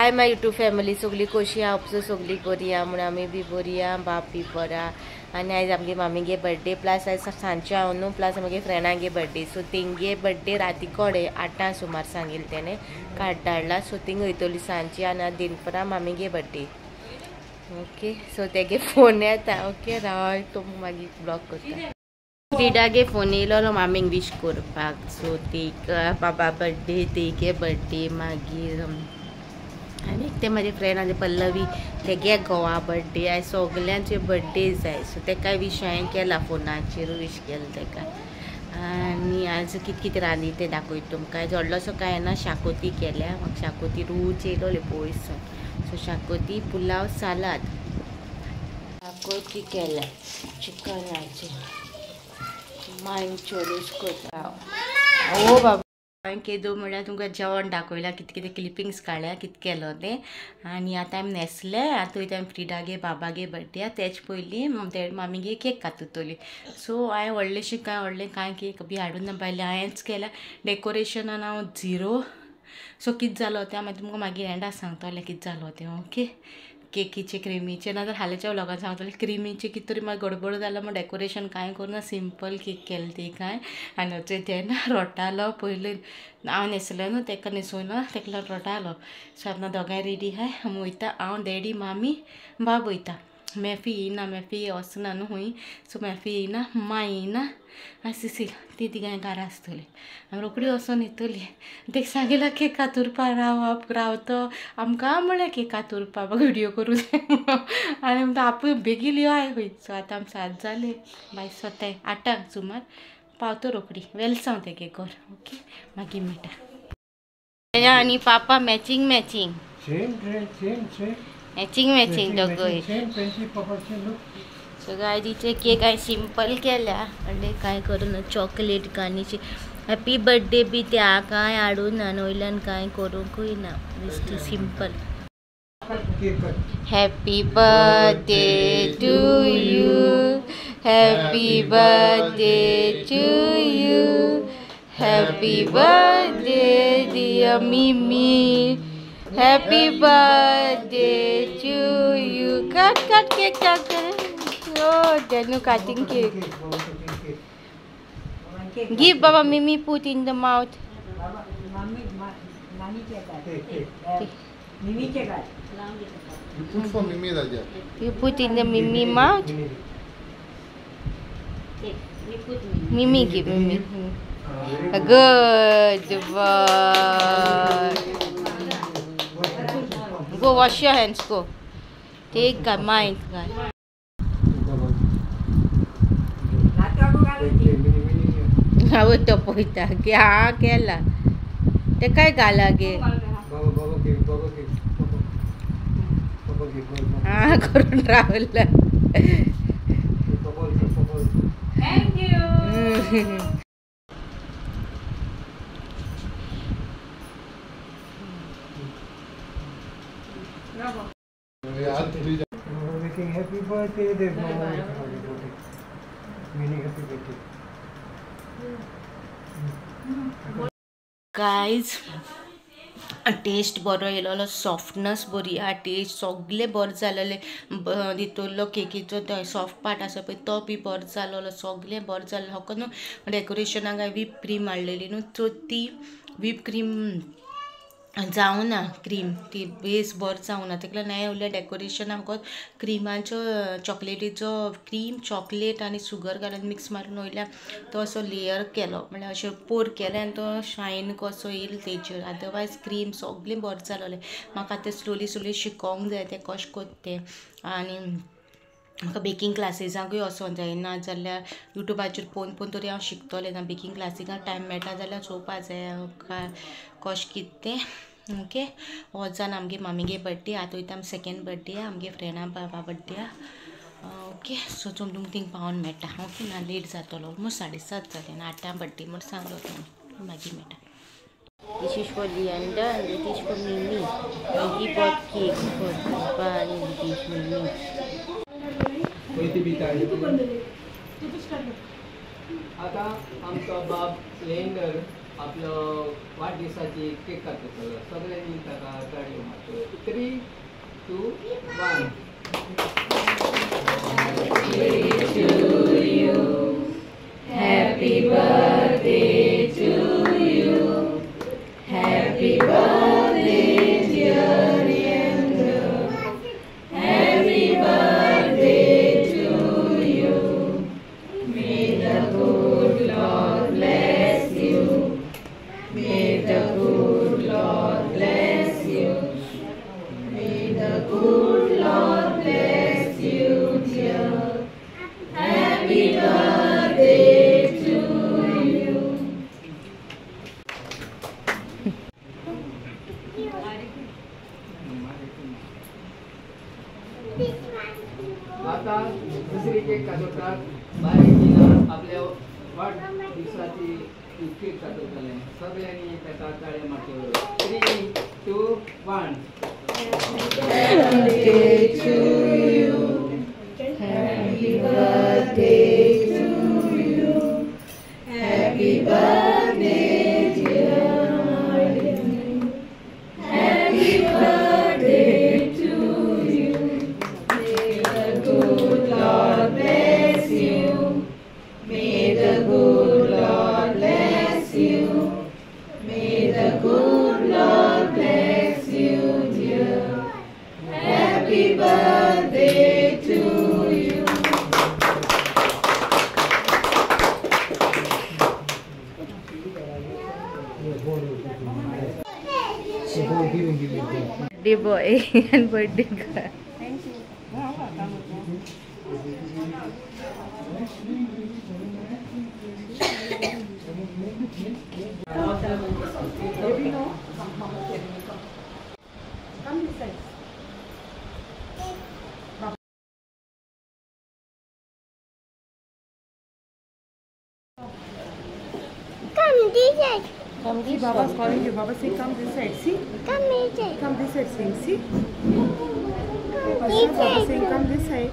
High my YouTube family, सगळी कशी आपसो सगळी बरी आहा म्हूण आमी बी बरी आहा, बाप बी बरा। आनी आयज आमगे मामीगे बर्थडे प्लस आयज सांजचे हांव न्हू प्लस आमगे फ्रेंडांगे बर्थडे। सो तेंगे बर्थडे राती कडेन 8 सुमार सांगिल्लें तेणें कार्ड धाडला। सो थिंग वयतली सांजची आनी दिनपरां मामीगे बर्थडे। ओके सो तेगे फोन येता। ओके राव तो मागीर ब्लॉग करता। फ्रिडागे फोन येयलो मामीक विश करपाक। सो तीक बाबा बर्थडे, तेगे बर्थडे, मागीर आनी ते म्हाजे फ्रेंड आनी पल्लवी तेगे घोवा बर्थडे। आयज सगल्यांचे बर्थडे जाय। सो तेकाय विश हांवें केला, फोनाचेर विश केला तेका। आनी आज कितें कितें रांदली तें दाखयता तुमकां। आयज व्हडलोसो कांय ना, शाकोती केल्या। म्हाका शाकोती रूच येयलोली पयस। सो शाकोती, पुलाव, सालाद शाकोती केल्या, चिकनाचे मांयचो रूच करता। ओ बाबा हांवें केदो म्हळ्यार तुमकां जेवण दाखयलां, कितें कितें क्लिपिंग्स काडल्या, कितें केलो तें। आनी आतां आमी न्हेसले। आतां वयता आमी फ्रिडागे बाबागे बर्थडे आहा, तेच पयलीं मामीगे केक काततली। सो हांवें व्हडलेशें कांय व्हडलें कांय केक बी हाडून ना भायलें, हांवेंच केलां। डेकोरेशनान हांव झिरो। सो कितें जालो तें मागीर तुमकां मागीर एंडा सांगतलें कितें जालो तें। ओके केकीचे क्रिमीचे ना जाल्यार हालींच्या व्लॉगान सांगतलें। क्रिमीचे कितें तरी मागीर गडबड जाला, मागीर डेकोरेशन कांय करूं सिंपल केक केलें ती कांय। आनी तें ना रोटालो पयलीं हांव न्हेसलें न्हू तेका न्हेसोना तेका लागून रोटालो। सो आतां दोगांय रेडी आहाय, आमी वयता। हांव, डॅडी, मामी, बाब वयता। मेफी येयना, मेफी वचना न्हू खंय। सो मेफी येयना, मां येयना आनी सिसील ती तिगांय घरा आसतली। आमी रोखडी वचोन येतली। तेका सांगिलां केक कातुरपा रावप रावतो आमकां म्हळ्यार केक कातुरपा व्हिडियो करूं जाय आनी म्हणटा आपूण बेगीन यो I खंय। सो आतां आमी 7 जाले, बाय सोताय 8 सुमार पावतो रोखडी वेलसांव तेगे घर। ओके मागीर मेळटा। आनी पापा matching matching matching matching दोगूय। सो गायज केक हांवें सिंपल केल्या, व्हडलें कांय करूं ना। चॉकलेट गार्निश, हॅपी बर्थडे बी ते कांय हाडूं ना, वयल्यान कांय करूंकूय ना, बेश्टें simple. Happy birthday to you, happy birthday to you, happy birthday dear Mimi, happy birthday to you. Cut cut cake cut. Oh, Danu cutting cake. Give Baba Mimi put in the mouth. You put for Mimi, Raja. You put in the Mimi mouth. Mimi give Mimi. Good boy. Go wash your hands, go. Take a mine. हांव तो पळयता की हा केला ते काय घाला गे हा करून रावला। Happy birthday, there's no more meaning happy birthday. Guys, taste बरो येयलो, सॉफ्टनस बरी आहा, टेस्ट सगळें बरें जालेलें। भितरलो केकीचो तो सॉफ्ट पार्ट आसा पळय तो बी बरो जालोलो, सगळें बरें जालें। फकत न्हू डेकोरेशनाक हांवें व्हीप क्रीम हाडलेली न्हू, सो ती व्हीप क्रीम जावना, क्रीम ती बेस बरो जावना, तेका लागून हांवें उरलें डेकोरेशनाक फकत क्रिमाचो चॉकलेटीचो क्रीम चॉकलेट आनी शुगर घालून मिक्स मारून वयल्यान तो असो लेयर केलो, म्हळ्यार अशें पोर केलें आनी तो शायन कसो येयल तेजेर। अदरवायज क्रीम सगळें बरें जालोलें। म्हाका आतां स्लोली स्लोली शिकोंक जाय तें कशें कोत्ता तें। आनी म्हाका बेकींग क्लासीसांकूय वचोंक जाय, ना जाल्यार यूट्यूबाचेर पळोवन पळोवन तरी हांव शिकतलें। ना बेकींग क्लासीक टायम मेळटा जाल्यार चोवपा जाय कशें कितें तें। ओके वचन आमगे मामीगे बर्थडे, आतां वयता आमी सेकेंड बर्थडे आमगे फ्रेंडा बाबा बर्थडे। ओके सो तुमकां थिंग पावोन मेळटा। ओके ना लेट जातलो, ऑलमोस्ट 7:30 जालें ना, 8 बर्थडे म्हूण सांगलो तुमकां, मागीर मेळटा। This is for Leander and this is for Mimi. Mimi bought cake for Papa and this is Mimi. आता आमचो बाब लेंडर आपलो वाडदिसाची केक काततलो सगळ्यांनी ताका टाळयो मारच्यो. 3, 2, 1. To you. Happy birthday to you. Happy birthday dear Leander. Happy birthday to you. May the good Lord bless you. May the good Lord bless you. May the good Lord bless you, dear. Happy birthday to you. आता दुसरी cake काततात बारीक आपल्या वाडदिसाची cake काततले सगळ्यांनी ताका टाळयो मारच्यो. 3, 2, 1. Birthday to you. Happy birthday to you. Happy birthday dear Aryan. Happy birthday to you. May the good Lord bless you. May the good Lord bless you. May the good Lord bless you, dear. Happy birthday to you. Birthday boy and birthday girl. Come this side. Come this side. Come See, this Baba's side. calling you. Baba say, come this side. See? Come this side. Come this side, saying, see? Come See, this Baba side. saying, come this side.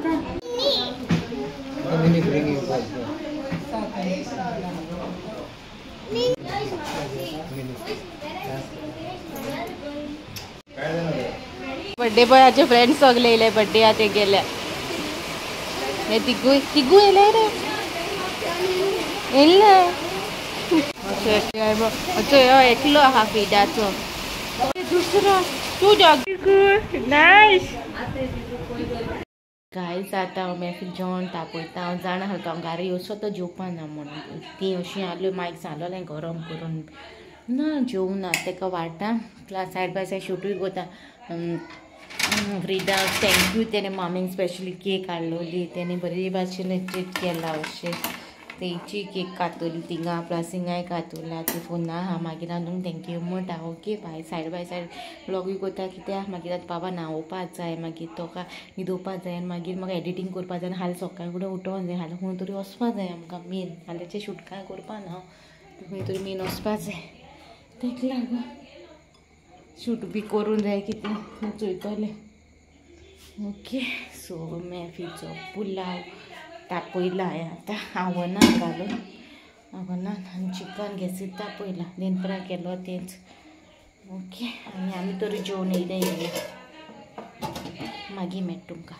Come. Mini bring you back. Birthday बॉयाचे friends सगळे येयले birthday आहा गेल्या. हे तिगूय तिगूय येयले रे येयले. अचो एकलो आहा फिडाचो दुसरो तूं जॉग नायस. गायज आतां हांव मॅफील जेवण तापयता. हांव जाणा आसलो हांव घरा येवचो तो जेवपा ना म्हणून ती अशी आसल्यो मागीर सांगलेलें गरम करून ना जेवना ना ताका वाडटा. प्लस सायड बाय सायड शूटूय कोता. फ्रिदा thank you तेणें मामीन स्पेशली केक हाडलोली तेणें बरी भाशेन ट्रीट केला अशें. तेंची केक कातोली थिंगा प्लस हिंगाय कातोला ती फोना आहा. मागीर हांव तुमकां thank you म्हणटा. Okay bye. Side by side व्लॉगूय कोता कित्याक मागीर आतां बाबा न्हांवोवपाक जाय मागीर तोका न्हिदोवपाक जाय आनी मागीर म्हाका एडिटींग करपाक जाय आनी हालीं सकाळ फुडें उठोवंक जाय. हालीं खंय तरी वचपाक जाय आमकां मेन. हालींचें शूट कांय करपा ना खंय तरी मेन वचपाक जाय तेका लागून शूट बी करूंक जाय कितें चोयतलें. ओके सो मॅफीचो पुलाव तापयला हांवें आतां आवनान घालून आवनान आनी चिकन गॅसीर तापयलां दनपरां केलो तेंच. ओके आनी आमी तरी जेवण येयले येयले मागीर मेळटा तुमकां.